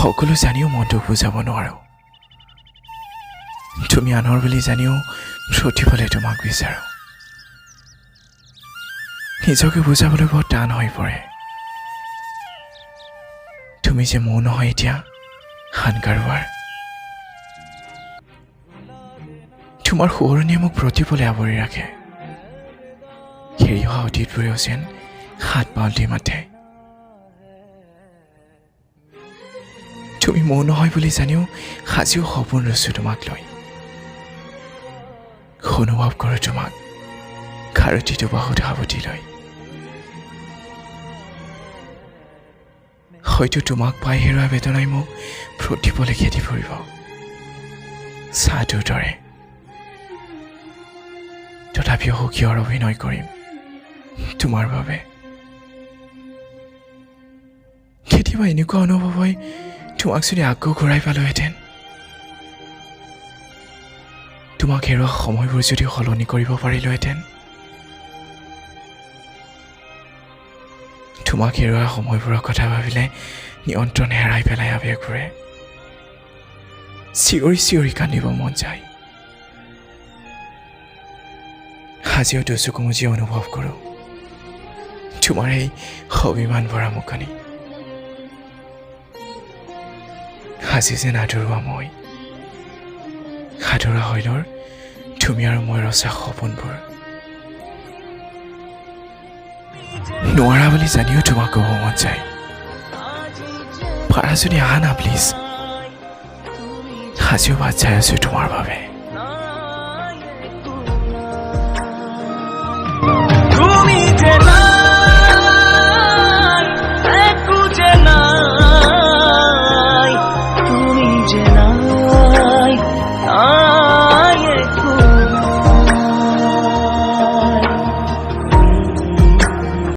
সকলো জানিও মনটোক বুজাব নোৱাৰোঁ। তুমি আনৰ বুলি জানিও প্ৰতিফলে তোমাক বিচাৰোঁ। নিজকে বুজাবলৈ বৰ টান হৈ পৰে। তুমি যে মোৰ নহয়, এতিয়া আন কাৰোবাৰ। তোমাৰ সোঁৱৰণীয়ে মোক প্ৰতিপলে আৱৰি ৰাখে। হেৰি অহা অতীতবোৰেও যেন হাত বাউল দি মাতে। তুমি মোৰ নহয় বুলি জানিও আজিও সপোন ৰচোঁ তোমাক লৈ। অনুভৱ কৰোঁ তোমাক খাৰতি দুবাহুত সাৱটি লৈ। হয়তো তোমাক পাই হেৰুৱা বেদনাই মোক প্ৰতিপলে খেদি ফুৰিব ছাঁটোৰ দৰে। তথাপিও সুখীয়ৰ অভিনয় কৰিম তোমাৰ বাবে। কেতিয়াবা এনেকুৱা অনুভৱ হয়, তোমাক যদি আকৌ ঘূৰাই পালোহেঁতেন, তোমাক হেৰুৱা সময়বোৰ যদি সলনি কৰিব পাৰিলোহেঁতেন। তোমাক হেৰুৱা সময়বোৰৰ কথা ভাবিলে নিয়ন্ত্ৰণ হেৰাই পেলাই আৱেগবোৰে। চিঞৰি চিঞৰি কান্দিব মন যায়। আজিও দুচকু মুজি অনুভৱ কৰোঁ তোমাৰ এই অভিমান ভৰা মুখনি। আজি যেন আধৰুৱা মই, আধৰুৱা শৈলৰ তুমি আৰু মই ৰচা সপোনবোৰ। নোৱাৰা বুলি জানিও তোমাক ক'ব মন যায়, পাৰা যদি আহা না প্লিজ। আজিও বাট চাই আছোঁ তোমাৰ বাবে।